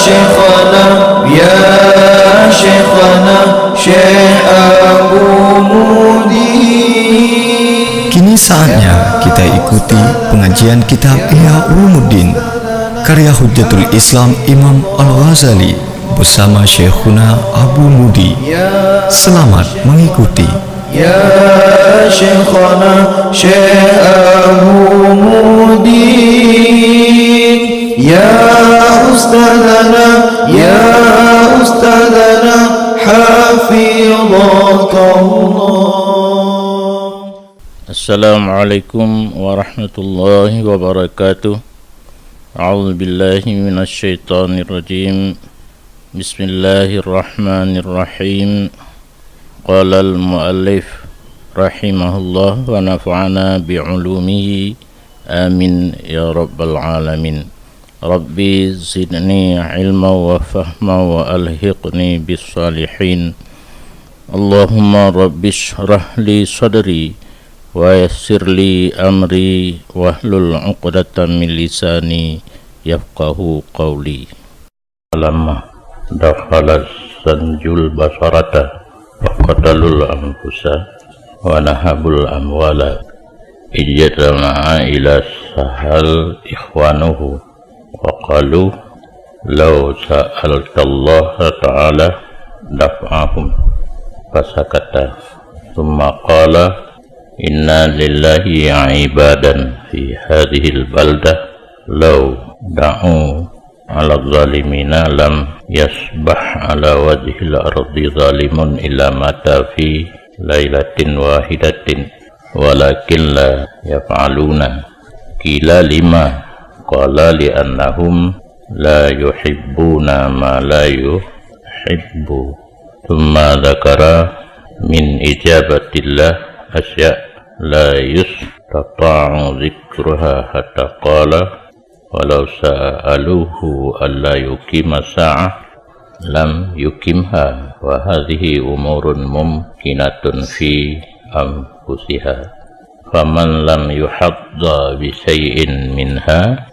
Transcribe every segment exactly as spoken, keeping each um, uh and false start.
Syekhana, ya Syekhana, Syekh Abu Mudi. Kini saatnya kita ikuti pengajian kitab Ihya Ulumuddin, karya Hujjatul Islam Imam Al-Ghazali bersama Syekhuna Abu Mudi. Selamat mengikuti. Ya Syekhana, Syekh Abu Mudi. Ya Ustadzana, ya Ustadzana, hafizakallah. Assalamualaikum warahmatullahi wabarakatuh. A'udzubillahi minasyaitonirrajim. Bismillahirrahmanirrahim. Qalal muallif rahimahullah wa nafa'ana bi ulumihi. Amin ya rabbal alamin. Rabbi zidni ilma wa fahma wa alhiqni bis salihin. Allahumma rabbi shrah li sadri wa yassir li amri wahlul 'uqdatam min lisani yafqahu qawli. Lamma dakhala zanjul basarata faqatalul anfusa wa nahabul amwala, ijtama'a ila Sahal ikhwanuhu wa qalu, "Law sa'altallaha ta'ala daf'ahum." Fasakata, tsumma qala, "Inna lillahi ibadan fi hadhil baldah, law da'u 'ala zalimina lam yasbah 'ala wajhil ardi zalimun illa mata fi lailatin wahidatin, walakin la yaf'aluna." Qila, "Lima?" Qala, "Li'annahum la yuhibbuna ma la yuhibbu." Tsumma dzakara min ijabatillah asya' la yustata'u dzikruha hatta qala, "Walau sa'aluhu alla yuqima sa'ah, lam yuqimha, wa hadhihi umurun mumkinatun fi anfusiha. Faman lam yuhadda bi syai'in minha,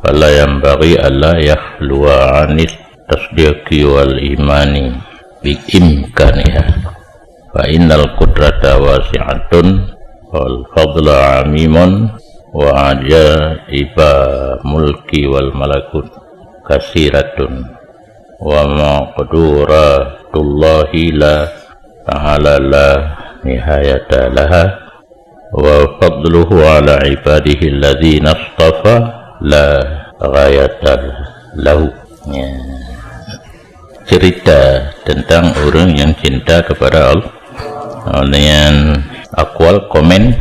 fala yanbaghi alla yakhluwa 'anit tasdiqi wal imani bi imkaniha. Fa innal qudrata wasi'atun, wal fadla 'amimun, wa ajaiba mulki wal malakut kasiratun, wa maqduratullahi la ta'ala la nihayata laha, wa fadluhu 'ala 'ibadihi alladzina istafa la ghayata lahu." Ya. Cerita tentang orang yang cinta kepada Allah. Kemudian akwal, komen,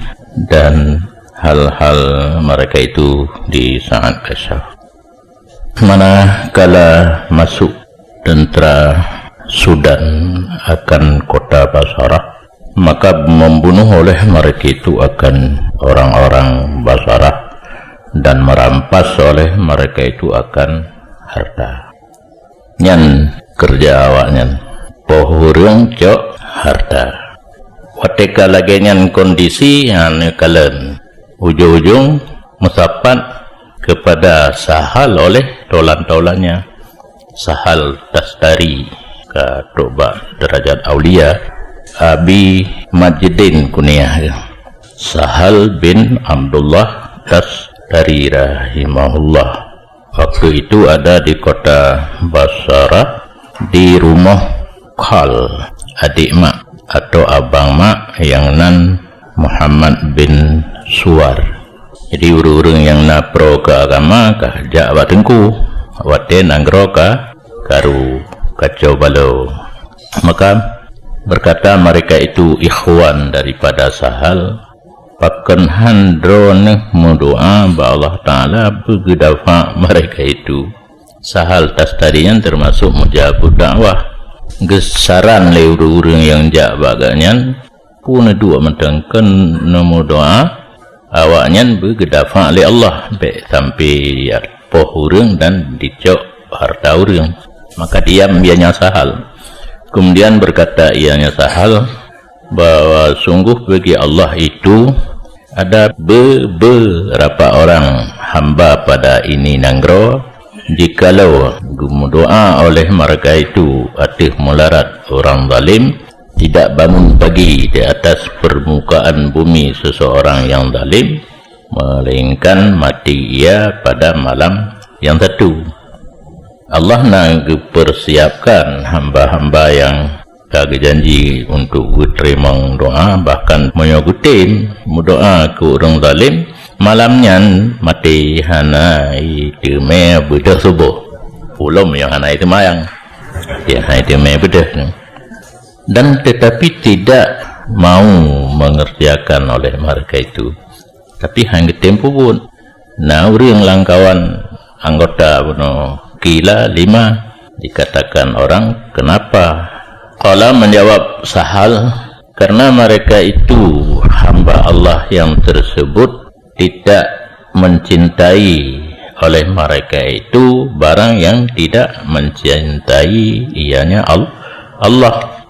dan hal-hal mereka itu di saat kasyaf. Manakala masuk tentara Sudan akan kota Basrah, maka membunuh oleh mereka itu akan orang-orang Basrah dan merampas oleh mereka itu akan harta. Nyan keureuja awaknyan, poh ureuëng cok harta. Watée ka lagée nyan kondisi, nyan kalon ujong-ujong meusapat keupada Sahal oleh tolan-tolannya. Sahal Tastari ka trok bak deurajat aulia, Abi Majdin kunyah geuh, Sahal bin Abdullah Tastari rahimahullah. Waktu itu ada di kota Basra, di rumoh khal, adik mak atau abang mak yang nan Muhammad bin Suwar. Jadi ureuëng-ureuëng nyang na pro keu agama ka jak bak teungku, watée nanggroe ka karu kacau balau. Maka berkata mereka itu ikhwan daripada Sahal, pakon han droeneueh meudoá bak Allah Taala beugeudafa mereka itu. Sahal Tastari nyan teumasok mujabu dakwah. Geusaran lé ureuëng-ureuëng nyang jak bak gobnyan, peue neuduek mantong keuneuk meudoá, awaknyan beugeudafa lé Allah bék sampai poh ureuëng dan dicok harta ureuëng. Maka diam ianya Sahal. Kemudian berkata ianya Sahal, bahwa sungguh bagi Allah itu ada beberapa orang hamba pada ini nanggroe Jikalau geumeudoá oleh mereka itu ateueh mularat orang zalim, tidak bangun pagi di atas permukaan bumi seseorang yang zalim, melainkan mati ia pada malam yang satu. Allah na geupersiapkan hamba-hamba nyang ka geujanji untuk geuteurimong doá, bahkan meunyoe geutem meudoá keu ureuëng zalim, malam nyan maté hana teumé beudôh suboh. Ulôn nyang hana teumé nyang, ya, hana teumé beudôh. Dan tetapi tidak mau mengerjakan oleh mereka itu. Tapi hana geutem peubuet. Na ureuëng lam kawan anggota bunoe, kila lima, dikatakan orang, "Kenapa?" Qala menjawab Sahal, "Karena mereka itu hamba Allah yang tersebut tidak mencintai oleh mereka itu barang yang tidak mencintai ianya Al-, Allah."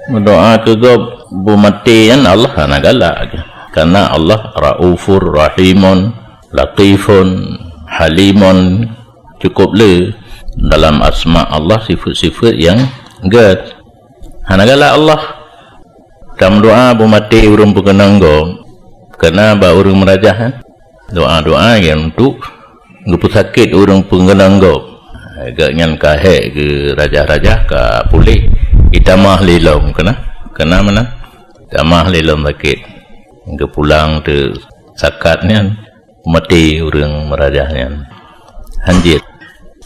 Meudoá keu gob beumaté nyan Allah hana galak, karena Allah Raufur Rahimun, Latifun, Halimun, cukup le dalam asma Allah sifat-sifat nyang gét. Hana galak Allah. Tameudoá beumaté ureuëng peukeunong gob, keu na bak ureuëng meurajah, eh. Doá-doá nyang untuk geupeusakét ureuëng peukeunong gob. Gobnyan ka hék geurajah-rajah ka puléh, itamah lé lom keu na, keu na meunan. Tamah lé lom sakét. Geupulang teuh sakat nyan, maté ureuëng meurajah nyan. Hanjeuet.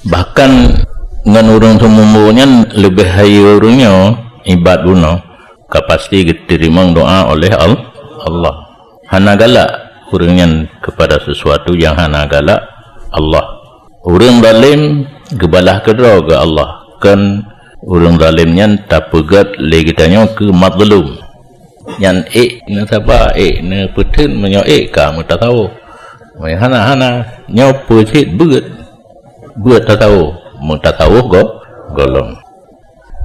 Bahkan ngon ureuëng seumumu nyan leubeh hayeue ureuëng nyoe ibat bunoe, ka pasti geuteurimong doá oleh Al-, Allah. Hana galak ureuëng nyan keupada sesuatu nyang hana galak Allah. Ureuëng zalim geubalah keudroe geuh Allah, kon ureuëng zalim nyan tapeugét lé geutanyoe keu mazlum. Nyan ék neusaba, ék neupeutheun, meunyoe ék ka meutasawuf. Meunyoe hana, hana, nyoe peue cit beuet, beuet tasawuf, meutasawuf go-, gohlom.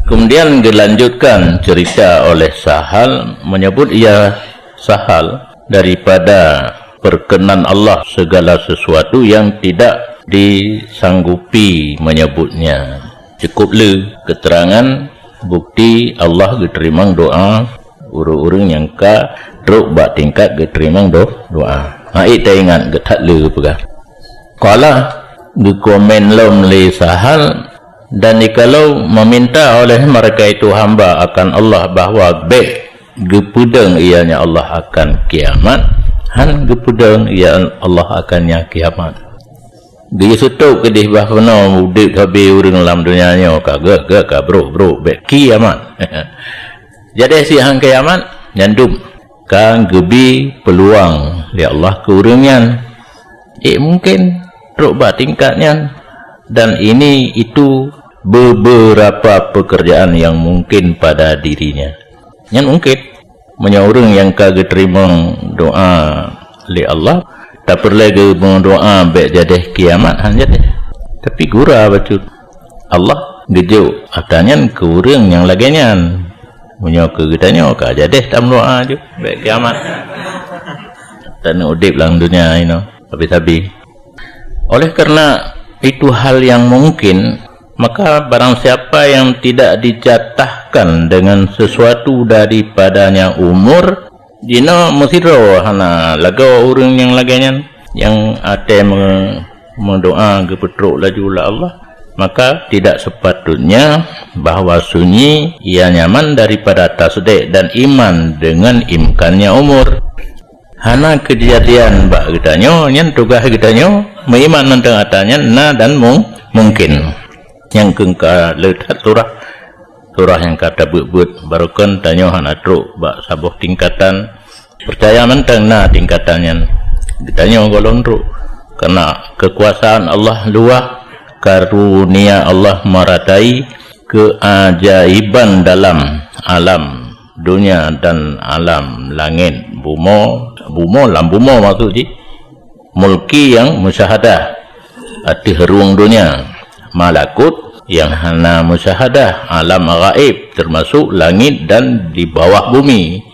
Kemudian gelanjutkan cerita oleh Sahal, menyebut ia Sahal daripada perkenan Allah segala sesuatu yang tidak disanggupi menyebutnya. Cukup le keterangan bukti Allah geuteurimong doá ureuëng-ureuëng nyang ka trok bak tingkat geuteurimong do-, doá. Hai taingat geuthat le peugah. Qala, geukomen lom lé Sahal, dan jikalau meminta oleh mereka itu hamba akan Allah bahwa bék geupeudong ianya Allah akan kiamat, han geupeudong ia Allah akannya kiamat. Geuyue seutôt keudeh bah peunoh udeb sabe ureuëng lam donya nyoe ka gét-gét ka brok-brok bék kiamat. Jadi si han kiamat nyan dum ka geubi peuluang lé Allah keu ureuëng nyan. Ék mungken trok bak tingkat nyan, dan ini itu beberapa pekerjaan yang mungkin pada dirinya. Nyan mungken. Meunyoe ureuëng nyang ka geuteurimong doá lé Allah, tapeureulée geumeudoá bék jadeh kiamat, han jadeh. Tapi gura bacut. Allah geujok atra nyan keu ureuëng nyang lagée nyan. Meunyoe keu geutanyoe ka jadeh tameudoá jeuet bék kiamat. Taneuk udeb lam donya inoe, habéh-habéh. Oleh karena itu hal yang mungkin, maka barang siapa yang tidak dijatahkan dengan sesuatu daripadanya umur, jinoe meusidroe hana lagoe ureuëng nyang lagée nyan, nyang até me-, meudoá geupeutrok laju lé Allah, maka tidak sepatutnya bahwa sunyi ia nyaman daripada tasdék dan iman dengan imkannya umur. Hana keujadian bak geutanyoe, nyan tugaih geutanyoe meuiman mantong atra nyan na dan mung-, mungken. Nyang keu ka le that surah, surah nyang ka tabeuet-beuet, barokon tanyoe hana trok bak saboh tingkatan. Peucaya mantong na tingkatan nyan. Geutanyoe gohlom trok. Karena keukuasaan Allah luwah, karunia Allah meuratai, keuajaiban dalam alam donya dan alam langét, bumoe, bumoe, lam bumoe maksud jih, mulki nyang musyahadah ateueh rueng donya, malakut nyang hana musyahadah, alam gaéb, teumasok langét dan di bawah bumi,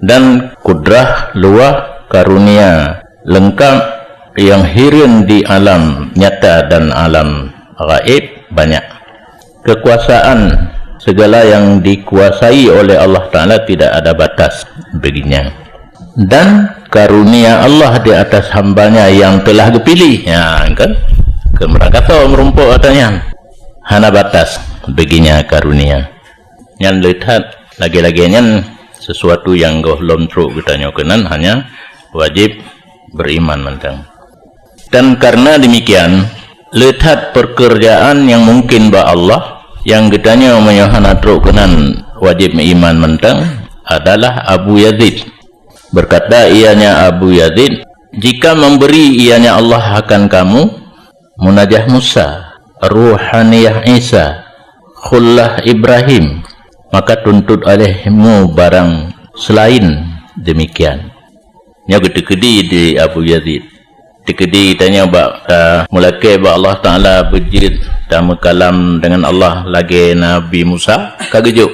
dan kudrah luwah karunia leungkab nyang hireuen di alam nyata dan alam Gaib banyak. Kekuasaan segala yang dikuasai oleh Allah Ta'ala tidak ada batas baginya. Dan karunia Allah di atas hambanya yang telah dipilih. Ya, kan? Kemerangkato merumpok katanya. Hana batas baginya karunia. Nyan le that, lagée-lagée nyan sesuatu nyang gohlom trok geutanyoe keunan hanya wajib beriman mantong. Dan karena demikian, le that pekerjaan yang mungkin bak Allah, yang geutanyoe meunyoe hana trok keunan wajib meuiman mantong, adalah Abu Yazid. Berkata ianya Abu Yazid, "Jika memberi ianya Allah akan kamu, munajah Musa, ruhaniyah Isa, khullah Ibrahim, maka tuntut olehmu barang selain demikian." Nyoe geuteukeudi di Abu Yazid. Teukeudi tanyoe bak, eh, meulakée bak Allah Ta'ala beujeuet tameukalam dengan Allah lagée Nabi Musa, ka geujok.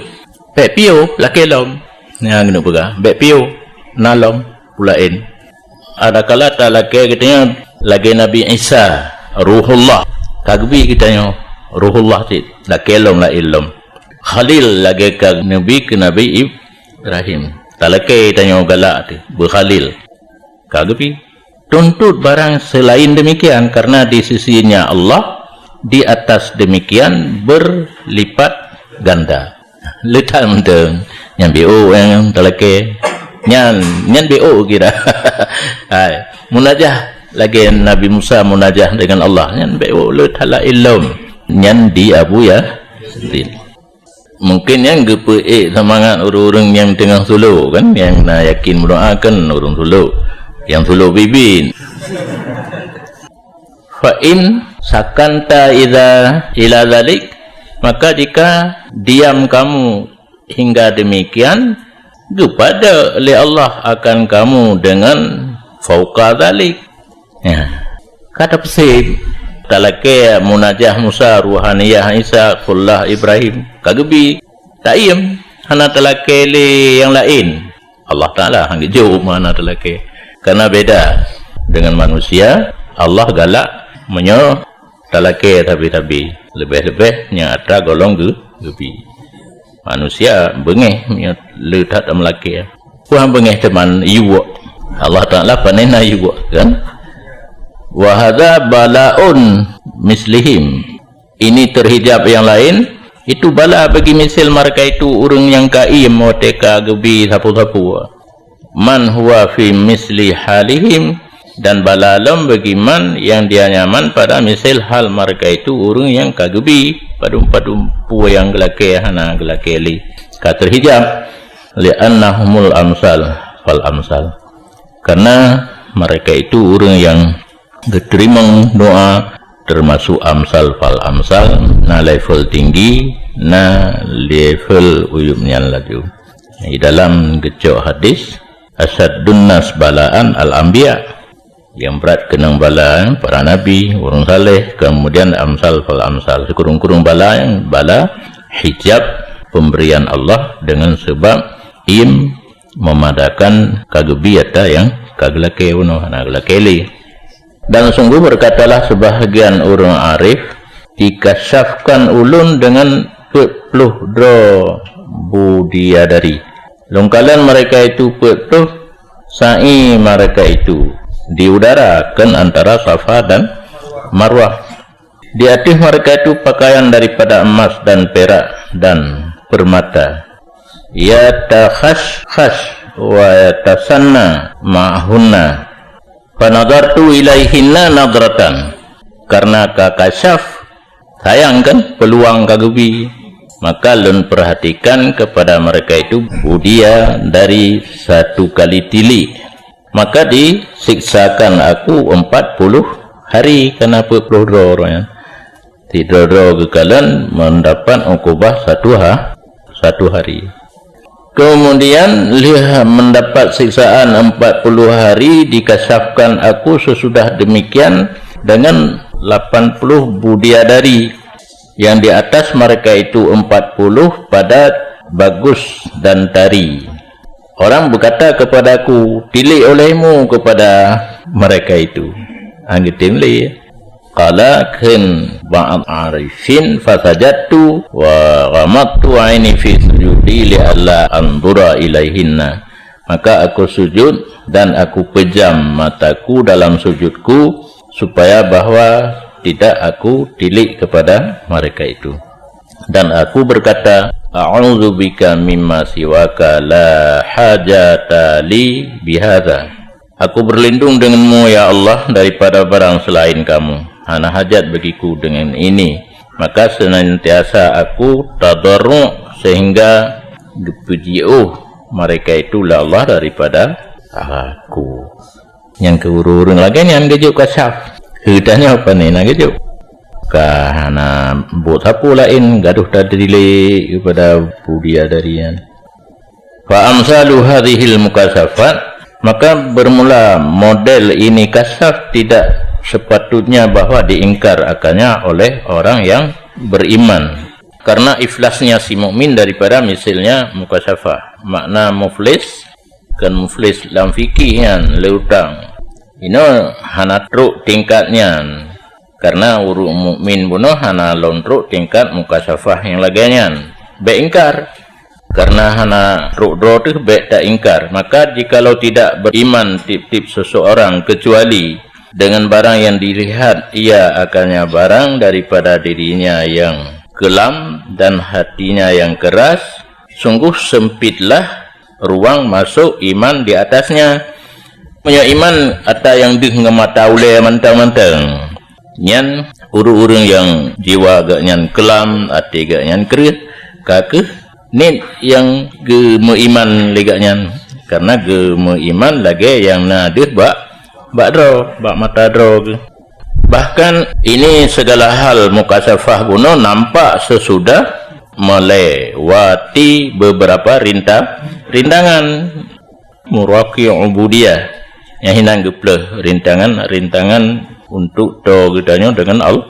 Bék piôh, lakée lom. Nyang geuneuk peugah, bék piôh, na lom, peulaén. Adakala talakée geutanyoe lagée Nabi Isa, Ruhullah. Ka geubi geutanyoe Ruhullah cit, lakée lom, laén lom. Khalil lagée ka neubi keu Nabi Ibrahim. Talakée tanyoe galak teuh, beukhalil. Ka geubi. Tuntut barang selain demikian, karena di sisinya Allah di atas demikian berlipat ganda. Le that mantong, nyan B O nyang talakée. Nyan, nyan B O kira. Hai, munajah lagée Nabi Musa munajah dengan Allah. Nyan B O le that laén lom. Nyan di Abu Yazid. Mungkin nyang geupeuék seumangat ureuëng-ureuëng nyang teungoh sulok kan, nyang na yakin meudoa kan ureuëng sulok, nyang sulok bibi. Fa in sakanta idza ila dzalik, maka jika diam kamu hingga demikian, geupada lé Allah akan kamu dengan fauqa dzalik. Ya. Ka tapeusim, talakée munajah Musa, ruhaniyah Isa, khullah Ibrahim, ka geubi, taiem, hana talakée lé nyang laén. Allah Ta'ala han geujok hana talakée. Karena beda dengan manusia, Allah galak meunyoe talakée tabi-tabi, leubeh-leubeh nyang atra golom geu-, geubi. Manusia beungéh meunyoe le that tameulakée. Peue han beungéh teuma yuwok. Allah Ta'ala panena yuwok kan? Wa hadza bala'un mislihim. Ini terhijab yang lain, itu bala bagi misil mereka itu ureuëng nyang kaiem watée ka geubi sapeue-sapeue. Man huwa fi misli halihim, dan bala lom bagi man yang dia nyaman pada misil hal mereka itu ureuëng nyang ka geubi, padum-padum peue nyang geulakée hana geulakée lé. Ka terhijab, li'annahumul amsal fal amsal. Karena mereka itu ureuëng nyang geuteurimong doa, termasuk amsal fal amsal, na level tinggi, na level uyup nyan laju. Di dalam geucok hadis, "Asyaddun nas balaan al-anbiya." Yang berat keunong bala para nabi, ureuëng saleh, kemudian amsal fal amsal. Sikureueng-kureueng bala nyang bala hijab pemberian Allah dengan sebab im memadakan ka geubi ata nyang ka geulakée bunoe hana geulakée lé. Dan sungguh berkatalah sebahagian ureuëng arif, "Dikasyafkan ulôn dengan peuet ploh droe bidadari." Lôn kalon mereka itu peuet ploh sa'i mereka itu di udara, kan antara Safa dan Marwah. Di ateueh mereka itu pakaian daripada emas dan perak dan permata. Yatakhashkhash wa yatasanna ma'ahunna. Fanadhartu ilaihinna nadratan. Karena ka kasyaf, sayang kan, peluang ka geubi. Maka lôn perhatikan kepada mereka itu budia dari satu kali tilik. Maka disiksakan aku empat puluh hari, karena peuet ploh droe nyan. Sidroe-droe geukalon mendapat ukubah satu ha-, satu hari. Kemudian, lheueh mendapat siksaan empat puluh hari, dikasyafkan aku sesudah demikian dengan lapan puluh bidadari, yang di atas mereka itu empat puluh padat, bagus, dan tari. Orang berkata kepadaku, "Tilik olehmu kepada mereka itu." Anggeutem lé. Qala kheun ba'd arifin, fasajadtu wa ghamadtu aini fi sujudi li alla anzura ilaihinna. Maka aku sujud dan aku pejam mataku dalam sujudku, supaya bahwa tidak aku tilik kepada mereka itu. Dan aku berkata, "A'udzubika mimma siwaka la hajata li bihadza." Aku berlindung denganmu, ya Allah, daripada barang selain kamu. Hana hajat bagiku dengan ini. Maka senantiasa aku tadarru' sehingga geupuji oh mereka itu lé Allah daripada aku. Nyang keu ureuëng-ureuëng lagée nyan geujok kasyaf. Keu tanyoe pane na geujok. Ka hana buet sapeue laén, gadôh tadilik keupada pudia dari nyan. Fa amsalu hadzihil mukasyafat, maka bermula model ini kasyaf tidak sepatutnya bahwa diingkar akannya oleh orang yang beriman. Karena iflasnya si mukmin daripada misilnya mukasyafah. Makna muflis, kan muflis lam fikih nyan, lé utang. Inoe hana trok tingkat nyan. Karena ureuëng mukmin bunoe hana lom trok tingkat mukasyafah nyang lagée nyan. Bék ingkar. Karena hana trok droe teuh bék taingkar. Maka jikalau tidak beriman tiep-tiep seseorang kecuali dengan barang yang dilihat ia akannya barang daripada dirinya yang kelam dan hatinya yang keras, sungguh sempitlah ruang masuk iman di atasnya. Meunyoe iman ata nyang deuh ngon mata ulée mantong-mantong, nyan ureuëng-ureuëng nyang jiwa geuh nyan keulam, até geuh nyan kreueh, ka kheueh niet nyang geumeuiman lé geuh nyan, karena geumeuiman lagée nyang na deuh bak, bak droe, bak mata droe geuh. Bahkan ini segala hal mukasyafah bunoe nampak sesudah melewati beberapa rinta-, rintangan. Muraqi ubudiyah. Nyang hinan geupleuh rintangan-rintangan untuk toe geutanyoe dengan Allah.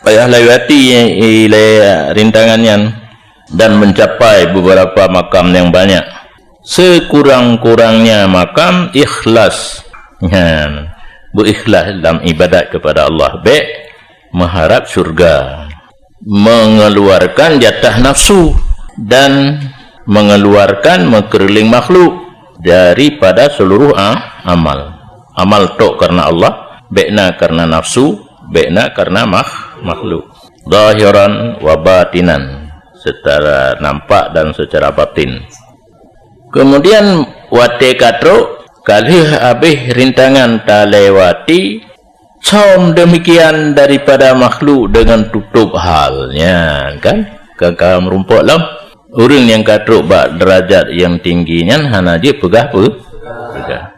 Payah lewati ilée rintangan nyan dan mencapai beberapa makam yang banyak. Sekurang-kurangnya makam ikhlas. Nyan, berikhlas dalam ibadat kepada Allah. Bék mengharap syurga. Mengeluarkan jatah nafsu dan mengeluarkan meukeureuling makhluk daripada seluruh a-, amal. Amal tok karena Allah, bék na karena nafsu, bék na karena makh-, makhluk. Zahiran wa batinan, secara nampak dan secara batin. Kemudian watée ka trok, ka lheueh habéh rintangan talewati, som demikian daripada makhluk dengan tutup hal. Nyan kan? Ka, ka meurumpok lom. Ureuëng nyang ka trok bak derajat nyang tinggi nyan hana jeuet peugah pe-, peugah.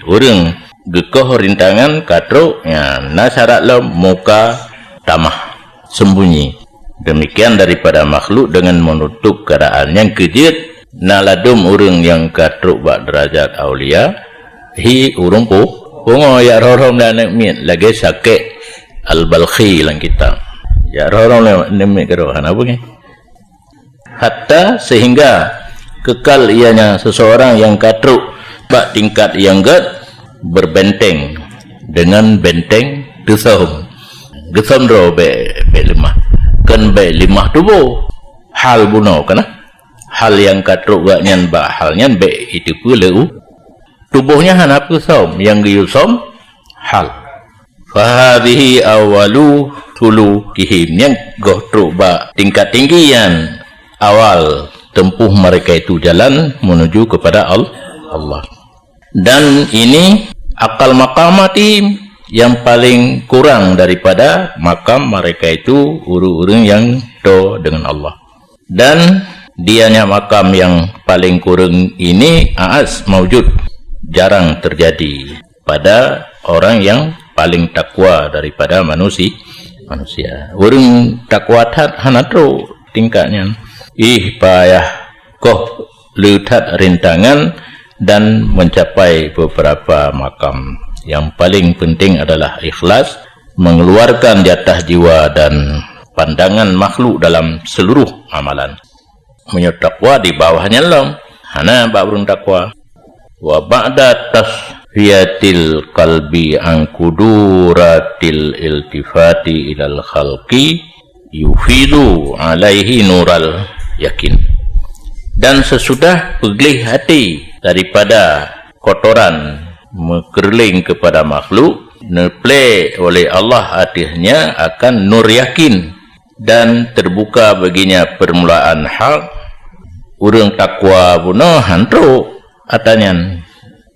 Ureuëng geukoh rintangan ka trok, nyan na syarat lom muka tamah, sembunyi. Demikian daripada makhluk dengan menutup keadaan nyang keujeuet. Na ladum ureuëng nyang ka trok bak derajat aulia, hi ureuëng pu-, pungo jak rhom-rhom dan aneuk miet lagée Syakik Al-Balkhi lam kitab. Jak rhom-rhom lé aneuk miet keudroe, hana beungéh. Hatta sehingga kekal ianya seseorang nyang ka trok bak tingkat nyang gét berbenteng dengan benteng teusom. Geusom droe bék, bék leumah. Kon bék leumah tuboh. Hal bunoe kana. Hal nyang ka trok geuh nyan bak hal nyan bék jiteupeue lé u-, tuboh nyan hana peue som, nyang geuyue som hal. Fahadhihi awwalu sulukihim, nyang goh trok bak tingkat tinggi nyan awal tempuh mereka itu jalan menuju kepada Al-, Allah. Dan ini aqallu maqamatihim, yang paling kurang daripada makam mereka itu ureuëng-ureuëng nyang toe dengan Allah. Dan dianya makam yang paling kurang ini a'az maujud, jarang terjadi pada orang yang paling takwa daripada manusi-, manusia. Ureuëng takwa that hana trok tingkat nyan. Ih, payah koh le that rintangan dan mencapai beberapa makam. Yang paling penting adalah ikhlas, mengeluarkan jatah jiwa dan pandangan makhluk dalam seluruh amalan. Meunyoe takwa di bawah nyan lom, hana bak ureuëng takwa. Wa ba'da tas-, Fiyatil qalbi an kuduratil iltifati ilal khalqi yufidu alaihi nural yakin. Dan sesudah peugleh até daripada kotoran meukeureuléng keupada makhluk, neuplé oleh Allah ateuhnya akan nur yakin, dan teubuka baginya peurmulaan hak. Ureuëng takwa bunoe han trok atra nyan.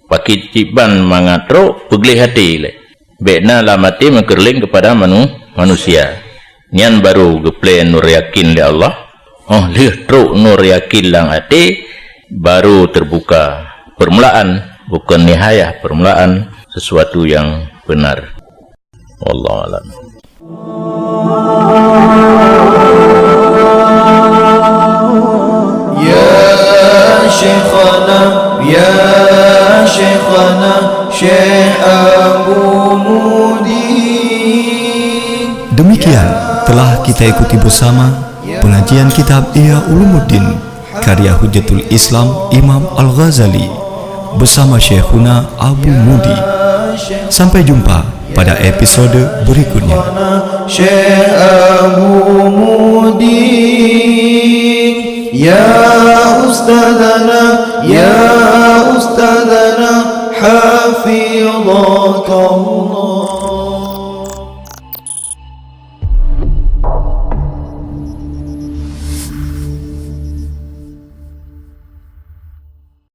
Pakri cit ban mangat trok peugleh até lé. Bék na lam até meukeureuléng keupada manu-, manusia. Nyan barô geuplé nur yakin lé Allah. Óh lheueh trok nur yakin lam até, barô teubuka peurmulaan, bukon nihayah, peurmulaan sesuatu nyang beunar. Wallahu a'lam. Ya Syekhana, ya Syekhana, Syekh Abu Mudi. Demikian telah kita ikuti bersama pengajian kitab Ihya Ulumuddin karya Hujjatul Islam Imam Al-Ghazali bersama Syekhuna Abu Mudi. Sampai jumpa pada episode berikutnya. Syekh Abu Mudi, ya Ustadzana, ya Ustadzana, hafidhakallah.